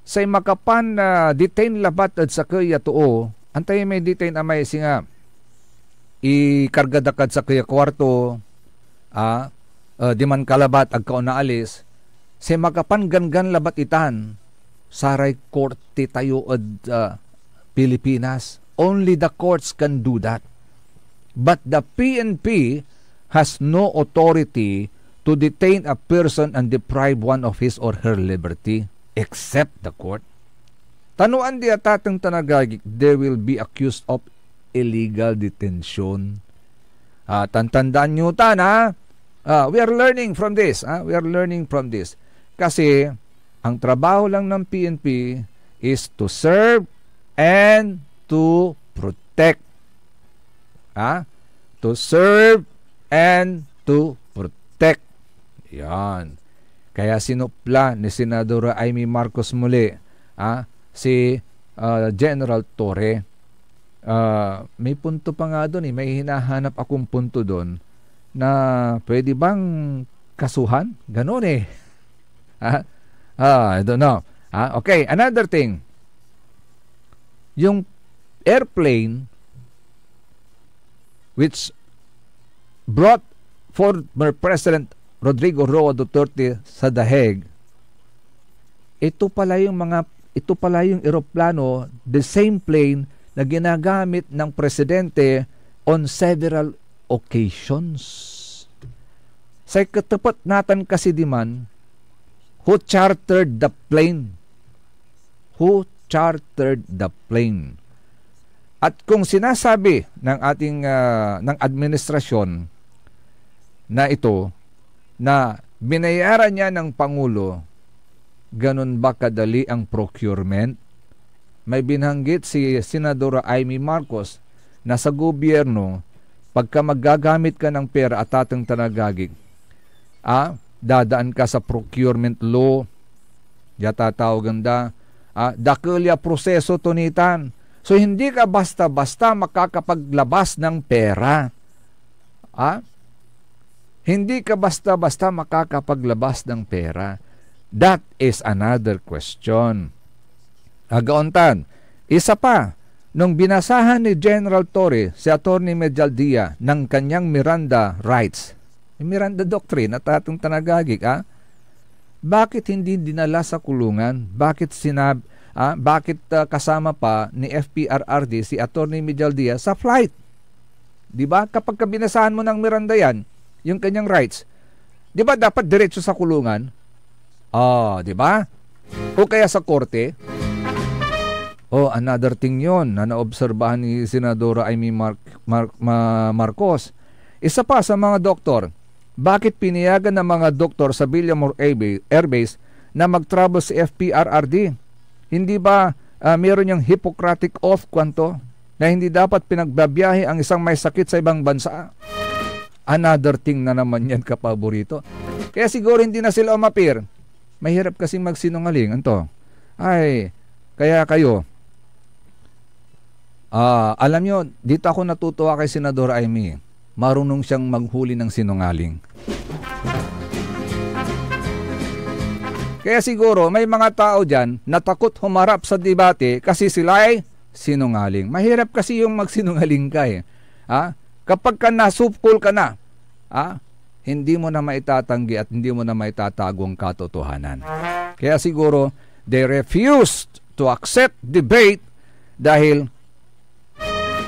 say makapan, ah, detain labat ed sakey a too, antayo may detain amay singa ikarga da kad sakey a kuarto, ah, ah, diman ka labat, ag ka onaalis, say makapan ganggan labat itan, saray korte tayo ed, ah, Pilipinas. Only the courts can do that. But the P N P has no authority to detain a person and deprive one of his or her liberty, except the court. Ta no andi, atateng tan agagi, they will be accused of illegal detention. Ah, tantandaan nyo tan, ha? Ah, we are learning from this, ha? We are learning from this. Kasi, ang trabaho lang ng P N P is to serve and to protect. Ha? To serve and to protect. Yan. Kaya sinopla ni Senadora Imee Marcos muli, ah, si, ah, General Torre. Ah, may punto pa nga doon eh. May hinahanap akong punto doon na pwede bang kasuhan? Ganon eh. Ah, ah, I don't know. Ah, okay, another thing. Yung airplane which brought former President Rodrigo Roa Duterte sa The Hague, ito pala yung mga, ito pala yung eroplano, the same plane na ginagamit ng presidente on several occasions. Say katepet natan kasi diman, who chartered the plane? Who chartered the plane? At kung sinasabi ng ating, ah, ng administrasyon na ito na binayaran niya ng Pangulo, ganun ba kadali ang procurement? May binanggit si Senadora Imee Marcos na sa gobyerno, Pagka maggagamit ka ng pera, atateng tan agagik, ah, dadaan ka sa procurement law, ya tatawagan da, ah, dakel ya proseso to nitan. So, hindi ka basta-basta makakapaglabas ng pera. Ah? Hindi ka basta-basta makakapaglabas ng pera. That is another question. Agaon tan, isa pa, nung binasahan ni General Torre si Attorney Medialdia ng kanyang Miranda rights, Miranda Doctrine, atateng tan agagik, ah? Bakit hindi dinala sa kulungan? Bakit sinab-, ah, bakit, ah, kasama pa ni F P R R D si Attorney Medialdia sa flight? Di ba? Kapag ka binasahan mo ng Miranda yan, yung kanyang rights, di ba dapat diretso sa kulungan? Ah, di ba? O kaya sa korte? Oh, another thing yon na naobserbahan ni Senadora Imee Mar-, Mar-, Ma-, Marcos. Isa pa sa mga doktor, bakit pinayagan ng mga doktor sa Villamor Air Ba-, Air Base na mag-travel si F P R R D? Hindi ba, ah, meron yang Hippocratic oath, kuanto, na hindi dapat pinagbabiyahe ang isang may sakit sa ibang bansa? Another thing na naman yan, kapaborito. Kaya siguro hindi na sila umapir. Mahirap kasi magsinungaling. Anto? Ay, kaya kayo, ah, alam nyo, dito ako natutuwa kay Senadora Imee. Marunong siyang maghuli ng sinungaling. Kaya siguro may mga tao dyan natakot humarap sa debate kasi sila'y sinungaling. Mahirap kasi yung magsinungaling ka eh. Ha? Kapag ka nasupkol ka na, ha? Hindi mo na maitatanggi at hindi mo na maitatago ang katotohanan. Kaya siguro, they refused to accept debate dahil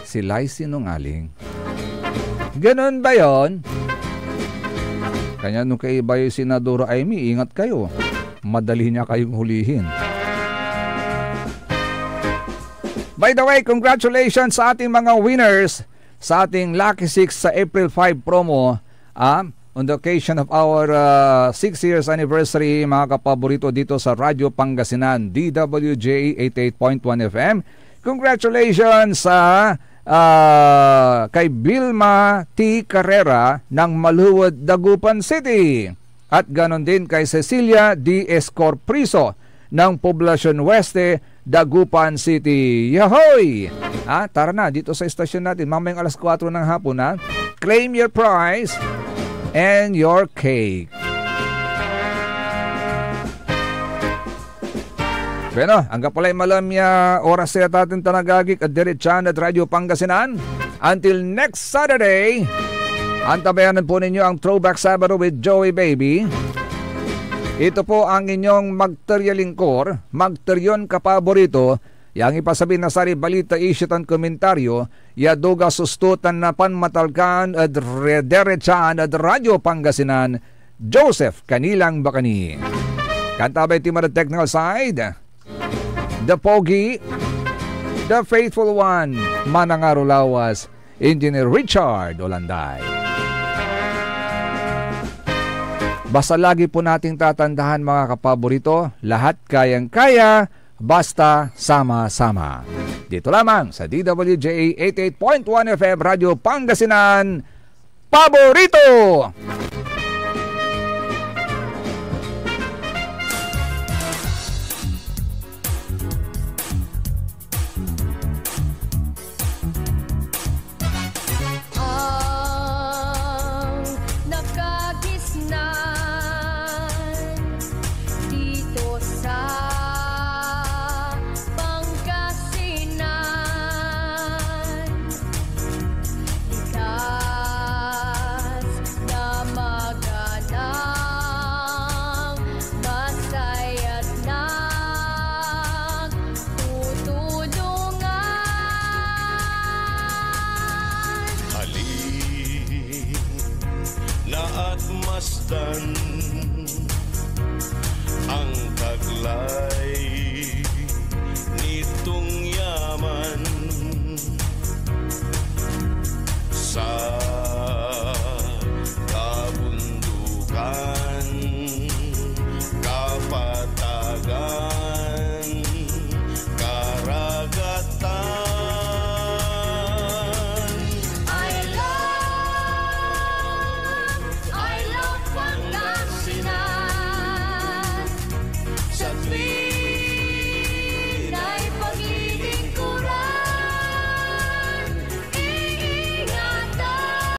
sila'y sinungaling. Ganun ba yon? Kanya nung kaiba yung Senadora Imee, ingat kayo. Madali niya kayong hulihin. By the way, congratulations sa ating mga winners sa ating Lucky Six sa April five promo. Ah, on the occasion of our, uh, six years anniversary, mga kapaborito, dito sa Radyo Pangasinan, D W J A eighty-eight point one F M. Congratulations sa, ah, kay Vilma T Carrera ng Maluwod, Dagupan City. At ganon din kay Cecilia D Escorpriso ng Poblacion Oeste, Dagupan City. Yahoy! Ah, tara na, dito sa istasyon natin, mamayang alas kuwatro ng hapon, ha? Claim your prize and your cake. Bueno, angga pala'y malam ya oras ya tatin tan agagik ed Diretsan ed Radyo Pangasinan. Until next Saturday, antabayanan po ninyo ang Throwback Sabado with Joey Baby. Ito po ang inyong magterya lingkor, magteryon kapaborito, yang ipasabi na saray balita, isyu tan komentaryo ya duga susto tan napanmatalkan ed re-, Diretsan ed Radyo Pangasinan, Joseph Canilang Bacani. Kantabay ti man ed technical side, The Pogi, The Faithful One, manangaro lawas, Engineer Richard Olanday. Basta lagi po nating tatandahan, mga kapaborito, lahat kayang-kaya, basta sama-sama. Dito lamang sa D W J A eighty-eight point one F M Radyo Pangasinan, paborito! Ang nakagisnan dito sa Pangasinan. Likas na magalang, masaya't nagtutulungan. Halina at masdan